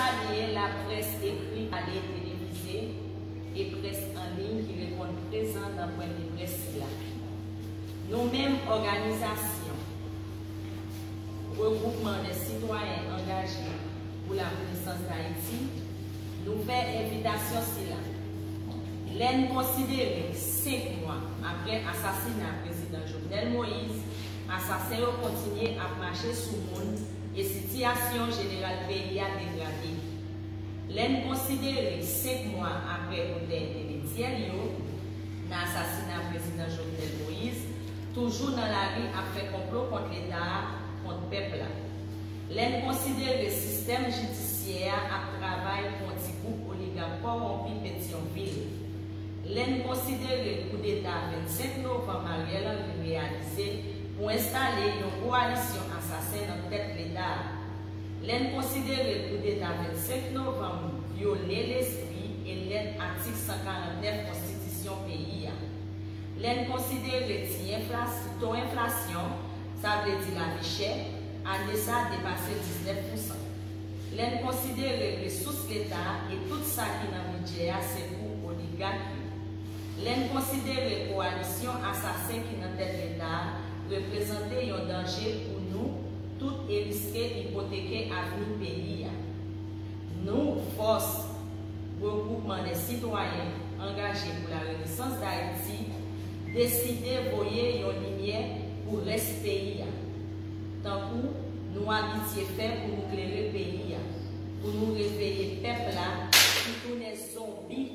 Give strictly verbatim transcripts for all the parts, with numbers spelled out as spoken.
Salye laprès ekri, pale, televize e près an liy ki reponn prezan nan pwen de près sila. Nou menm, òganizasyon Regroupement des Citoyens Engagés pour la Renaissance d'Haïti, nou fè envitasyon sila. Lè n konsidere senk mwa apre asasina Prezidan Jovenel Moïse, asasen yo kontinye ap mache sou moun e sitiyasyon jeneral peyi a degrade. Lè n konsidere senk mwa apre otè entèlektyèl yo nan asasina Prezidan Jovenel Moïse, toujou nan lari ap fè konplo kont Leta a, kont pèp la. Lè n konsidere sistèm jidisyè a ap travay pou yon ti gwoup oligak kòwonpi Petyonvil. Lè n konsidere koudeta vennsenk novanm Ariel Henry reyalize pou enstale yon kowalisyon asasen nan tèt Leta a. Lè n konsidere koudeta vennsenk novanm vyole lespri e lèt atik san karantnèf konstitisyon peyi a. Lè n konsidere ti enflas-, to enflasyon, sa vle di lavi chè, ane sa a depase diznèf pousan. Lè n konsidere resous Leta a e tout sa ki nan bidjè a se pou oligak yo. Lè n konsidere kowalisyon asasen ki nan tèt Leta a reprezante yon danje pou nou tout e riske ipoteke avni peyi a. Nou, fòs Regroupement des Citoyens Engagés pour la Renaissance d'Haïti, deside voye yon limyè pou rès peyi a. Tankou nou abitye fè pou nou klere peyi a, pou nou reveye pèp la ki tounen zonbi.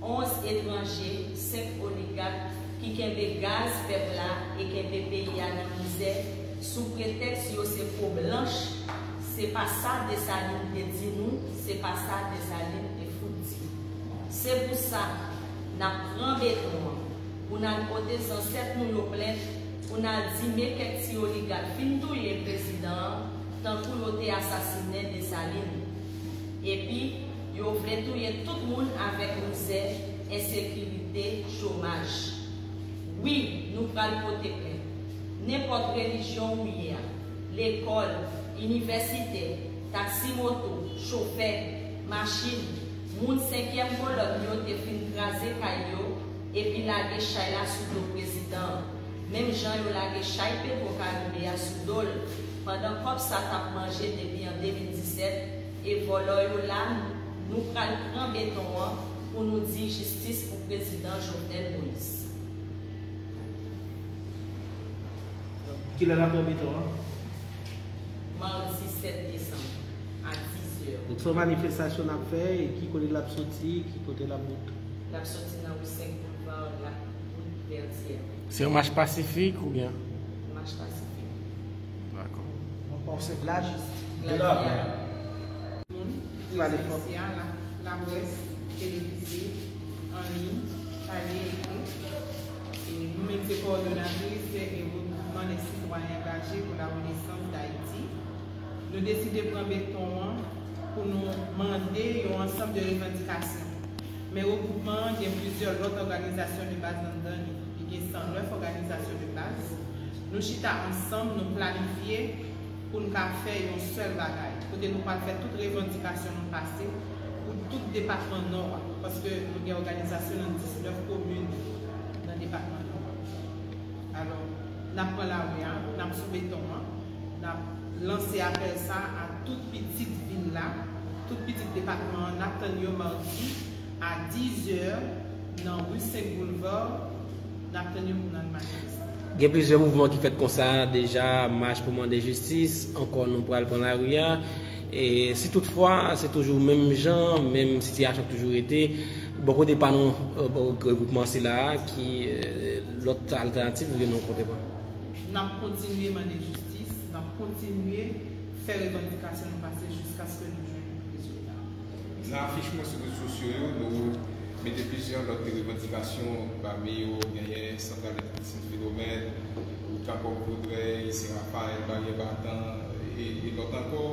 Onz etranje, senk oligak ki kenbe gaz pèp la e kenbe peyi a nan mizè sou pretèks yo se po blanch, se pa sa Desalin te di nou, se pa sa Desalin te fout di. Se pou sa, n ap pran beton an pou n al pote zansèt nou yo plent, pou n al di men kèk ti oligak fin touye prezidan an, tankou yo te asasinen Desalin. Epi, yo vle touye tout moun avèk mizè, ensekirite, chomaj. Wi, nou pral pote plent. Nenpòt relijyon ou ye a, lekòl, inivèsite, taksi moto, chofè, machin, moun senkyèm kolòn yo te fin kraze kay yo epi lage chay la sou do prezidan an, menm jan yo lage chay Petwo Karibe a sou do l, pandan kòb sa t ap manje depi an de mil disèt, e vòlò yo la, nou pral pran beton an pou nou di jistis pou prezidan Jovenel Moïse. Kilè n ap pran beton an? Madi sèt desanm, a dizè. Donk, se yon manifestasyon n ap fè, e ki kote l ap soti, ki kote l ap bout? L ap soti nan ri senk Boulva, l ap bout Vètyè. Se yon mach pasifik oubyen? Mach pasifik. Dakò. Yon konsèy laj. Laj la. Moun, rezo sosyal la, laprès, televize, an liy, pale, ekri. E nou menm se kowòdonatris e Regroupement des Citoyens Engagés pour la Renaissance d'Haïti. Nou deside pran beton an pou nou mande yon ansanm de revandikasyon. Men regroupman an gen plizyè lòt òganizasyon de baz anndan li. Li gen san nèf òganizasyon de baz. Nou chita ansanm, nou planifye pou n ka fè yon sèl bagay, kote nou pral fè tout revandikasyon nou pase pou tout depatman Nò a, paske nou gen òganizasyon nan diznèf komin nan depatman Nò a. Alò, n ap pran lari a, n ap sou beton an, n ap lanse apèl sa a tout pitit vil la, tout pitit depatman an, n ap tann yo madi a dizè nan ri senk Boulevard, n ap tann yo pou n al manifeste. Gen plizyè mouvman ki fèt konsa deja, mach pou mande jistis, ankò nou pral pran lari a. E si toutfwa, se toujou menm jan, menm sitiyasyon k toujou rete, bò kote pa nou, e, bò, regroupman sila a, ki, e, lòt altènativ ou gen nan kote pa? N ap kontinye mande jistis, n ap kontinye fè revandikasyon nou pase jiskaske nou jwenn rezilta. Nan afich mwen sou rezo sosyo yo, nou mete plizyè lòt revandikasyon, pami yo genyen Santral Elektrik Sent Filomèn, wout Kapòk Vodrèy, Sen Rafayèl, Baryè Batan, e, e lòt ankò.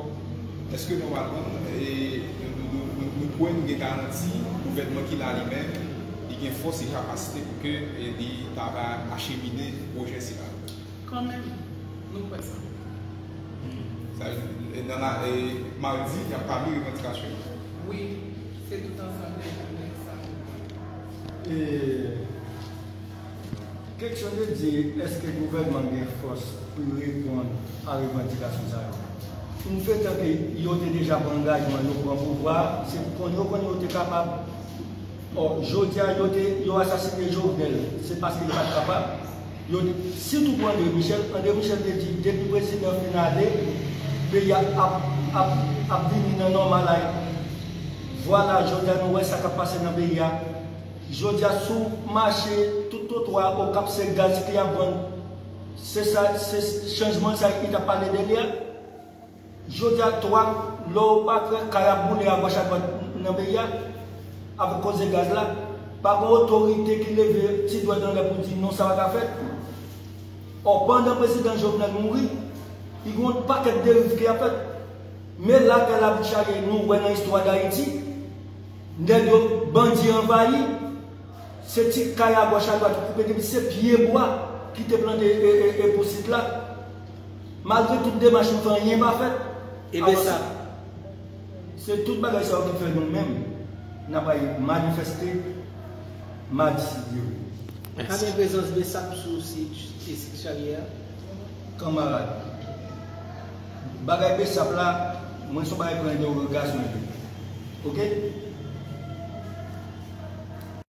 Èske nòmalman, e, nou, nou, nou, nou, nou kwè nou gen garanti gouvènman ki la li menm, li gen fòs e kapasite pou ke, e, li ta va achemine pwojè sila? Kanmenm, nou kwè sa. E nan la, e, madi, y ap pale revandikasyon yo. Wi, se tout ansanm de jounen sa. E, kesyon de di, èske gouvènman gen fòs pou l reponn a revandikasyon sa yo? Yon fè tan ke yo te deja pran angajman, yo pran pouvwa, se pou konn yo konn yo te kapab. Ò, jodi a, yo te, yo asasinen Jovenel, se paske yo pa t kapab. Yo, sitou pou André Michel, André Michel te di, depi prezidan fin ale, peyi a ap, ap, ap vini nan nòmal la. Vwala, jodi a, nou wè sa k ap pase nan peyi a. Jodi a, si w mache tout twotwa Okap, se gaz ki ap vann. Se sa, se chanjman sa ki t ap pale de li a. Jodi a, twa, lè w pa kwè kay ap boule agòch adwat nan peyi a, avèk koze gaz la, pa gen otorite ki leve ti dwèt anlè pou di non, sa pa ka fèt. Ò, pandan prezidan Jovenel mouri, li gen yon pakèt deriv ki ap fèt. Men lagè la bouch ale, nou wè nan istwa Dayiti, nèg yo, bandi anvayi, se ti kay agòch adwat ki koupe, depi se pye bwa ki te plante e, e, e pou sit la. Malgre tout demach nou fè, anyen pa fèt. E Bsap? Se tout bagay sa yo ki fè nou menm, n ap al manifeste madi si Dye vle. Pa gen prezans Bsap sou sit, sit Charye a? Kanmarad, bagay Bsap la, mwen se yon bagay pran entèwogasyon li. Oke?